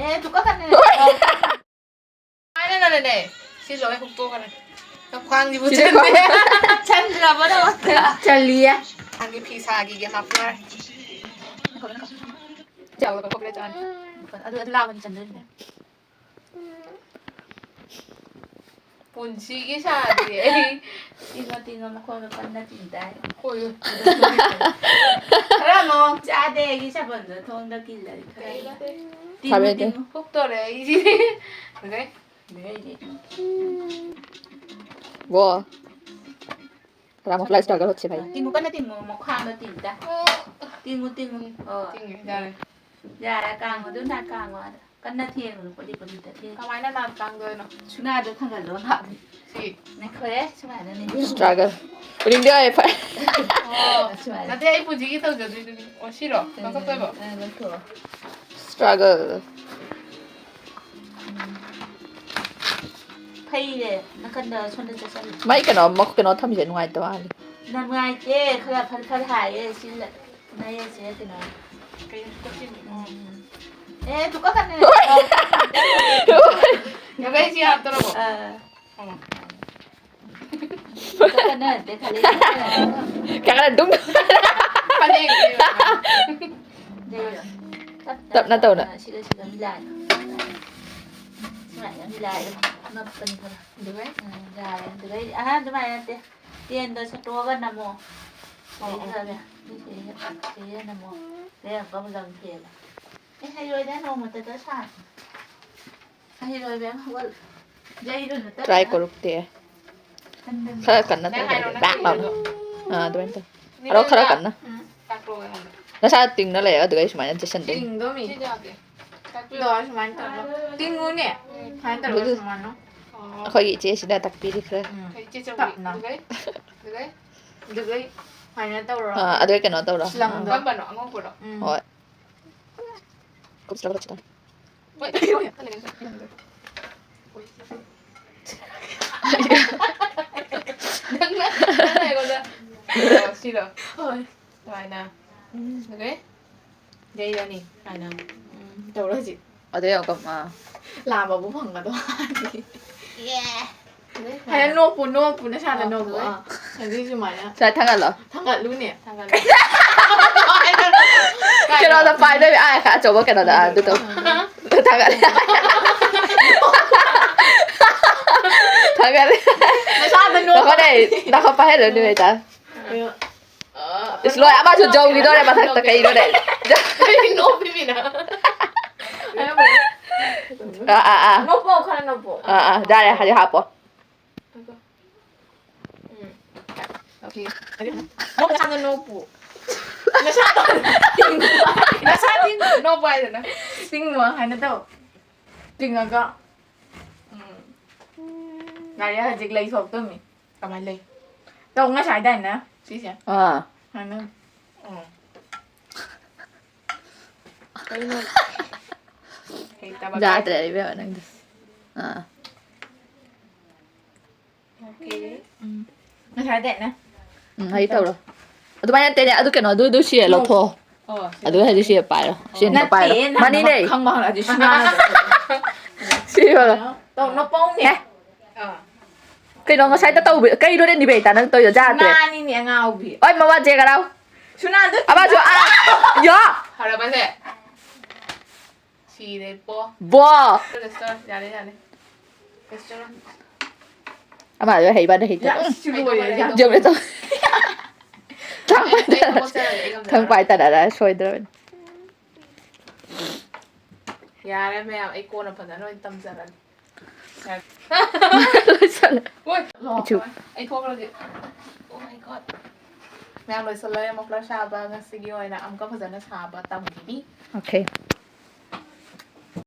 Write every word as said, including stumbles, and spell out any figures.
ꯑꯦ, two ꯀꯛꯀꯅꯤ꯫ ꯍꯥꯏꯅꯅꯅꯦ, ꯁꯤ ꯂꯣꯏ ꯍꯨꯛꯇꯣꯛꯈ꯭ꯔꯦ꯫ ꯅꯈ꯭ꯋꯥꯡꯁꯤꯕꯨ ꯁꯤꯗꯤ ꯆꯟꯗꯦ꯫ ꯆꯟꯗ꯭ꯔꯕꯣ ꯅꯉꯣꯟꯗ? ꯆꯜꯂꯤꯌꯦ꯫ ꯅꯪꯒꯤ ꯐꯤ ꯁꯥꯈꯤꯒꯦ ꯍꯥꯞꯄꯣ ꯍꯥꯏ꯫ ꯆꯥꯎꯕ ꯂꯧꯊꯣꯛꯈ꯭ꯔꯦ ꯆꯥꯅꯤ꯫ ꯑꯗꯨ, ꯑꯗꯨ ꯂꯥꯛꯑꯕꯅꯤ ꯆꯟꯗꯣꯏꯅꯦ꯫ ꯄꯨꯟꯁꯤꯒꯤ ꯁꯥꯗ꯭ꯔꯤ ꯑꯩ꯫ ꯇꯤꯡꯉꯣ, ꯇꯤꯡꯉꯣ, ꯃꯈꯣꯡꯗꯣ ꯀꯟꯅ ꯇꯤꯡ ꯇꯥꯏ꯫ ꯈꯣꯏꯌꯨ꯫ ꯈꯔ ꯃꯑꯣꯡ ꯆꯥꯗꯦ ꯑꯩꯒꯤ ꯁꯥꯄꯣꯟꯗꯣ ꯊꯣꯡꯗ ꯀꯤꯜꯂꯗꯤ ꯈꯔ꯫ ꯀꯩ ꯀꯥꯗꯦ? ꯇꯤꯡꯉꯨ, ꯊꯥꯕꯩꯗꯤ꯫ ꯇꯤꯡꯉꯨ꯫ ꯐꯨꯛꯇꯣꯔꯦ ꯑꯩꯁꯤꯗꯤ꯫ ꯐꯖꯩ꯫ ꯐꯖꯩ, ꯐꯖꯩ꯫ ꯋꯥ꯫ ꯀꯅꯥꯃꯨꯛ ꯂꯥꯏ ꯁ꯭ꯇꯥꯏꯜꯒ ꯍꯣꯠꯁꯦ ꯚꯥꯏ? ꯇꯤꯡꯉꯨ, ꯀꯟꯅ ꯇꯤꯡꯉꯨ, ꯃꯈ꯭ꯋꯥꯡꯗꯣ ꯇꯤꯡ ꯇꯥꯏ꯫ ꯇꯤꯡꯉꯨ, ꯇꯤꯡꯉꯨ꯫ ꯎꯝ, ꯑꯣ꯫ ꯇꯤꯡꯉꯦ, ꯌꯥꯔꯦ꯫ ꯌꯥꯔꯦ, ꯀꯥꯡꯉꯣ ꯑꯗꯨꯝ ꯅꯥ ꯀꯥꯡꯉꯣ ꯑꯗ꯫ ꯀꯟꯅ ꯊꯦꯡꯉꯨ, ꯄꯣꯂꯤ ꯄꯣꯂꯤꯗ ꯊꯦꯡꯉꯨ꯫ ꯀꯃꯥꯏꯅ ꯅꯥ ꯀꯥꯡꯗꯣꯏꯅꯣ? ꯁꯨꯅꯥꯗꯣ ꯊꯥꯡꯒꯠꯂꯣ, ꯅꯥꯕꯅꯤ꯫ ꯁꯤ꯫ ꯉꯥꯏꯈꯣꯍꯦ, ꯁꯨꯃꯥꯏꯅꯅꯦ꯫ ꯁ꯭ꯇ꯭ꯔꯒꯜ꯫ ꯎꯔꯤꯡꯗꯤ ꯌꯥꯏ, ꯐꯔꯦ꯫ ꯑꯣ, ꯁꯨꯃꯥꯏꯅ꯫ ꯅꯠꯇꯦ, ꯑꯩ ꯄꯨꯟꯁꯤꯒꯤ ꯇꯧꯖꯗꯣꯏꯗꯨꯅꯤ꯫ ꯑꯣ, ꯁꯤꯔꯣ? ꯎꯝ, ꯂꯧꯊꯣꯛꯇꯣꯏꯕ? ꯎꯝ, ꯂꯧꯊꯣꯛꯑꯣ꯫ ꯁ꯭ꯇ꯭ꯔꯒꯜ꯫ ꯎꯝ꯫ ꯐꯩꯔꯦ, ꯅꯥꯀꯟꯗ ꯁꯣꯝꯗ ꯆꯠꯁꯜꯂꯨ꯫ ꯃꯥꯏ ꯀꯩꯅꯣ, ꯃꯈ-, ꯀꯩꯅꯣ ꯊꯝꯃꯤꯁꯦ ꯅꯨꯡꯉꯥꯏꯇꯕ ꯃꯥꯜꯂꯤ꯫ ꯅꯨꯡꯉꯥꯏꯇꯦ, ꯈꯔ ꯐꯔ ꯐꯔ ꯍꯥꯏꯌꯦ, ꯁꯤ ꯂ-, ꯅꯌꯦꯁꯦ ꯀꯩꯅꯣ꯫ ꯀꯩꯅꯣ ꯇꯨꯀꯠꯁꯤꯅꯤ? ꯎꯝ꯫ ꯑꯦ, ꯇꯨꯀꯠꯀꯅꯨ꯫ ꯌꯥꯕ꯭ꯔꯥ, ꯑꯩꯁꯤ ꯌꯥꯗ꯭ꯔꯕꯣ? ꯑꯥ꯫ ꯑꯣ꯫ ꯇꯨꯀꯠꯀꯅꯨ ꯅꯠꯇꯦ, ꯈꯜꯂꯤ꯫ ꯀꯥꯈꯠꯂ ꯗꯨꯝ꯫ ꯐꯅꯦꯛ꯫ ꯂꯩꯔꯣ꯫ ꯇꯞ ꯇꯞꯅ ꯇꯞꯅ ꯇꯧꯅ꯫ ꯇꯧꯅ ꯁꯤꯒ ꯁꯤꯒ ꯃꯤꯂꯥꯏ꯫ ꯁꯨꯃꯥꯏꯅ ꯃꯤꯂꯥꯏ꯫ ꯅꯞꯄꯅꯤ ꯈꯔ꯫ ꯑꯗꯨꯃꯥꯏ? ꯎꯝ, ꯌꯥꯔꯦ꯫ ꯑꯗꯨꯗꯩꯗꯤ, ꯑꯍꯥ, ꯑꯗꯨꯃꯥꯏꯅ ꯅꯠꯇꯦ꯫ ꯇꯦꯟꯗꯣ ꯁꯠꯇꯣꯛꯑꯒ ꯅꯝꯃꯣ꯫ ꯑꯣ, ꯑꯣ꯫ ꯁꯤꯗꯩꯗ ꯁꯤꯗꯩꯗ ꯅꯝꯃꯣ꯫ ꯁꯤꯗꯩꯗ ꯑꯃꯨꯛ ꯂꯪ ꯍꯦꯜꯂꯣ꯫ ꯑꯦ, ꯍꯩꯔꯣꯏꯗ, ꯅꯣꯡꯃꯇꯗ ꯁꯥ-, ꯍꯩꯔꯣꯏ, ꯕꯦꯝ, ꯍꯧꯒꯠꯂꯣ꯫ ꯌꯩꯔꯨꯅꯨ, ꯇꯞꯅ꯫ ꯇꯔꯥꯏ ꯀꯣꯔꯨꯛꯇꯦ꯫ ꯍꯟꯗꯟ꯫ ꯈꯔ ꯀꯟꯅ ꯅꯪ ꯇꯧꯔꯦ, ꯍꯥꯏꯔꯣ, ꯅꯪ ꯕꯥꯛ ꯂꯥꯎꯅ꯫ ꯍꯩꯔꯣꯏꯗ꯭ꯔꯣ? ꯑꯥ, ꯑꯗꯨꯃꯥꯏꯅ ꯇꯧ꯫ ꯍꯥꯏꯔꯣ, ꯈꯔ ꯀꯟꯅ꯫ ꯎꯝ꯫ ꯇꯥꯛꯂꯛꯑꯣ ꯑꯩꯉꯣꯟꯗ꯫ ꯅꯁꯥ ꯇꯤꯡꯅ ꯂꯩꯔꯒ ꯑꯗꯨꯒ ꯑꯩ ꯁꯨꯃꯥꯏꯅ ꯆꯠꯁꯟꯗꯣꯏꯅꯤ꯫ ꯇꯤꯡꯗꯣꯃꯤ꯫ ꯁꯤ ꯌꯥꯗꯦ꯫ ꯇꯥꯛꯄꯤꯔꯣ꯫ ꯑꯗꯣ ꯁꯨꯃꯥꯏꯅ ꯇꯧꯔꯣ꯫ ꯇꯤꯡꯉꯨꯅꯦ꯫ ꯎꯝ꯫ ꯁꯨꯃꯥꯏꯅ ꯇꯧꯔꯣ, ꯑꯗꯨ ꯁꯨꯃꯥꯏꯅ꯫ ꯑꯣ꯫ ꯑꯩꯈꯣꯏꯒꯤ ꯏꯆꯦꯁꯤꯅ ꯇꯥꯛꯄꯤꯔꯤ ꯈꯔ꯫ ꯎꯝ꯫ ꯀꯩ ꯏꯆꯦ ꯆꯧꯕꯤ? ꯇꯞꯅ꯫ ꯑꯗꯨꯒꯩ? ꯑꯗꯨꯒꯩ? ꯑꯗꯨꯒꯩ ꯁꯨꯃꯥꯏꯅ ꯇꯧꯔꯣ꯫ ꯑꯥ, ꯑꯗꯨꯒꯩ ꯀꯩꯅꯣ ꯇꯧꯔꯣ꯫ ꯂꯪꯗꯣ꯫ ꯑꯥ꯫ ꯀꯔꯝꯕꯅꯣ? ꯑꯉꯧꯕꯔꯣ? ꯎꯝ꯫ ꯍꯣꯏ꯫ ꯀꯨꯞꯁꯤꯜꯂꯒ ꯆꯠꯇꯣꯏꯅꯤ꯫ ꯍꯣꯏ, ꯀꯩꯅꯣ ꯈꯛꯇꯅꯦ ꯉꯁꯤ꯫ ꯅꯪꯅ, ꯅꯪꯅ ꯑꯩꯉꯣꯟꯗ, ꯑꯣ, ꯁꯤꯔꯣ? ꯍꯣꯏ꯫ ꯁꯨꯃꯥꯏꯅ꯫ ꯎꯝ꯫ ꯑꯗꯨꯒꯩ? ꯌꯩꯔꯅꯤ ꯁꯨꯃꯥꯏꯅ꯫ ꯎꯝ, ꯇꯧꯔꯣ ꯍꯧꯖꯤꯛ꯫ ꯑꯗꯩ ꯑꯃꯨꯛꯀ ꯑꯥ꯫ ꯂꯥꯝꯕꯕꯨ ꯐꯪꯒꯗꯧ ꯃꯥꯜꯂꯤ꯫ ꯍꯥꯏꯅ ꯅꯣꯛꯄꯨ ꯅꯣꯛꯄꯨ ꯅꯁꯥꯅ ꯅꯣꯛꯄꯨ꯫ ꯑꯥ, ꯑꯗꯨꯏ ꯁꯨꯃꯥꯏꯅ ꯁꯥꯏ ꯊꯥꯡꯒꯠꯂꯣ꯫ ꯊꯥꯡꯒꯠꯂꯨꯅꯦ꯫ ꯀꯩꯅꯣꯗ ꯄꯥꯏꯗꯣꯏ ꯑꯥ ꯑꯆꯧꯕ ꯀꯩꯅꯣꯗ ꯑꯥ, ꯑꯗꯨ ꯇꯧ꯫ ꯊꯥꯡꯒꯠꯂꯦ꯫ ꯊꯥꯡꯒꯠꯂꯦ꯫ ꯅꯁꯥꯗ ꯅꯣꯛꯄ꯫ ꯅꯈꯣꯠꯅꯦ ꯅꯈꯣꯠ ꯄꯥꯏꯍꯜꯂꯅꯨ ꯍꯦꯛꯇ꯫ ꯑ, ꯏꯁ ꯂꯣꯏ ꯑꯃꯁꯨ ꯖꯧꯈꯤꯗꯣꯔꯦ ꯃꯊꯛꯇ ꯀꯩꯅꯣꯅꯦ꯫ ꯀꯩ ꯅꯣꯛꯄꯤꯃꯤꯅ꯫ ꯑꯥ ꯑꯥ ꯑꯥ꯫ ꯅꯣꯛꯄꯣ ꯈꯔ ꯅꯣꯛꯄꯣ꯫ ꯑꯥ ꯑꯥ ꯌꯥꯔꯦ ꯍꯧꯖꯤꯛ ꯍꯥꯞꯄꯣ꯫ ꯎꯝ꯫ ꯅꯣꯛꯄ ꯁꯥꯅ ꯅꯣꯛꯄꯨ꯫ ꯅꯁꯥꯗꯣ ꯅꯁꯥꯗꯤ ꯅꯣꯛꯄ ꯍꯥꯏꯗꯅ꯫ ꯇꯤꯡꯉꯣ ꯍꯥꯏꯅ ꯇꯧ꯫ ꯇꯤꯡꯉꯒ꯫ ꯎꯝ꯫ ꯉꯥꯔꯤꯌꯥ ꯍꯧꯖꯤꯛ ꯂꯩ ꯊꯣꯛꯇꯣꯃꯤ꯫ ꯀꯃꯥꯏꯅ ꯂꯩ? ꯇꯧ ꯉꯁꯥꯏꯗꯥꯏꯅ꯫ ꯁꯤꯁꯦ꯫ ꯑꯥ꯫ ꯍꯥꯟꯅ꯫ ꯎꯝ꯫ ꯀꯩꯅꯣ? ꯍꯩꯇꯕ ꯌꯥꯗ꯭ꯔꯦ ꯏꯕꯦꯝꯃ ꯅꯪꯗꯣ꯫ ꯑꯥ꯫ ꯑꯣꯀꯦ꯫ ꯎꯝ꯫ ꯉꯁꯥꯏꯗꯥꯏꯅ꯫ ꯎꯝ ꯍꯩ ꯇꯧꯔꯣ꯫ ꯑꯗꯨꯃꯥꯏꯅ ꯅꯠꯇꯦꯅꯦ ꯑꯗꯨ ꯀꯩꯅꯣ ꯑꯗꯨ ꯑꯗꯨ ꯁꯤ ꯂꯧꯊꯣꯛꯑꯣ꯫ ꯑꯣ, ꯁꯤ ꯑꯗꯨ ꯍꯥꯏꯗꯤ ꯁꯤ ꯄꯥꯏꯔꯣ꯫ ꯁꯤ ꯑꯝꯇ ꯄꯥꯏꯔꯣ꯫ ꯅꯠꯇꯦ, ꯅꯍꯥꯟ ꯃꯥꯅꯤꯅꯦ꯫ ꯈꯪꯕ ꯍꯪꯉꯛꯑꯗꯤ ꯁꯨꯃꯥꯏꯅ꯫ ꯁꯤ ꯄꯥꯏꯔꯣ꯫ ꯇꯧ, ꯅꯄꯧꯅꯦ꯫ ꯑꯦ꯫ ꯑꯥ꯫ ꯀꯩꯅꯣ ꯉꯁꯥꯏꯗ ꯇꯧꯕ ꯀꯩꯅꯣꯅꯦ ꯅꯤꯕꯦꯗꯤꯇꯥ ꯅꯪ ꯇꯧꯔꯤꯗꯣ ꯌꯥꯗ꯭ꯔꯦ꯫ ꯁꯨꯅꯥꯅꯤꯅꯦ ꯑꯉꯥꯎꯕꯤ꯫ ꯑꯣꯏ ꯃꯋꯥ ꯖꯦꯒꯔꯥꯎ꯫ ꯁꯨꯅꯥꯗꯨ ꯑꯃꯁꯨ ꯑꯥ ꯌꯣ꯫ ꯐꯔꯕꯁꯦ꯫ ꯁꯤꯔꯦ ꯄꯣ꯫ ꯕꯣ꯫ ꯔꯦꯁꯇꯣꯔꯦꯟ ꯌꯥꯔꯦ ꯌꯥꯔꯦ꯫ ꯔꯦꯁꯇꯣꯔꯦꯟ꯫ ꯑꯃ ꯍꯩꯕꯅ ꯍꯩꯇ꯫ ꯌꯥ, ꯁꯤ ꯂꯣꯏꯔꯦ, ꯌꯥ꯫ ꯖꯦꯒꯔꯥꯎ ꯇꯧ꯫ ꯑꯩ ꯊꯕꯛ ꯆꯠꯂꯗꯤ ꯑꯩ ꯉꯝꯖꯔꯔꯣꯏ꯫ ꯈꯪ ꯄꯥꯏ ꯇꯅꯔ ꯁꯣꯏꯗ꯭ꯔꯕꯅꯤ꯫ ꯌꯥꯔꯦ ꯃꯌꯥꯝ, ꯑꯩ ꯀꯣꯟꯅ ꯐꯖꯅ ꯑꯣꯏꯅ ꯇꯝꯖꯔꯒꯦ꯫ ꯂꯣꯏꯁꯜꯂꯦ꯫ ꯍꯣꯏ, ꯏꯆꯨ꯫ ꯑꯩ ꯊꯣꯛꯈ꯭ꯔꯒꯦ꯫ Oh my God꯫ ꯃꯌꯥꯝ ꯂꯣꯏꯁꯜꯂꯦ, muffler ꯁꯥꯕ ꯉꯁꯤꯒꯤ ꯑꯣꯏꯅ ꯑꯃꯨꯛꯀ ꯐꯖꯅ ꯁꯥꯕ ꯇꯝꯈꯤꯅꯤ꯫ Okay꯫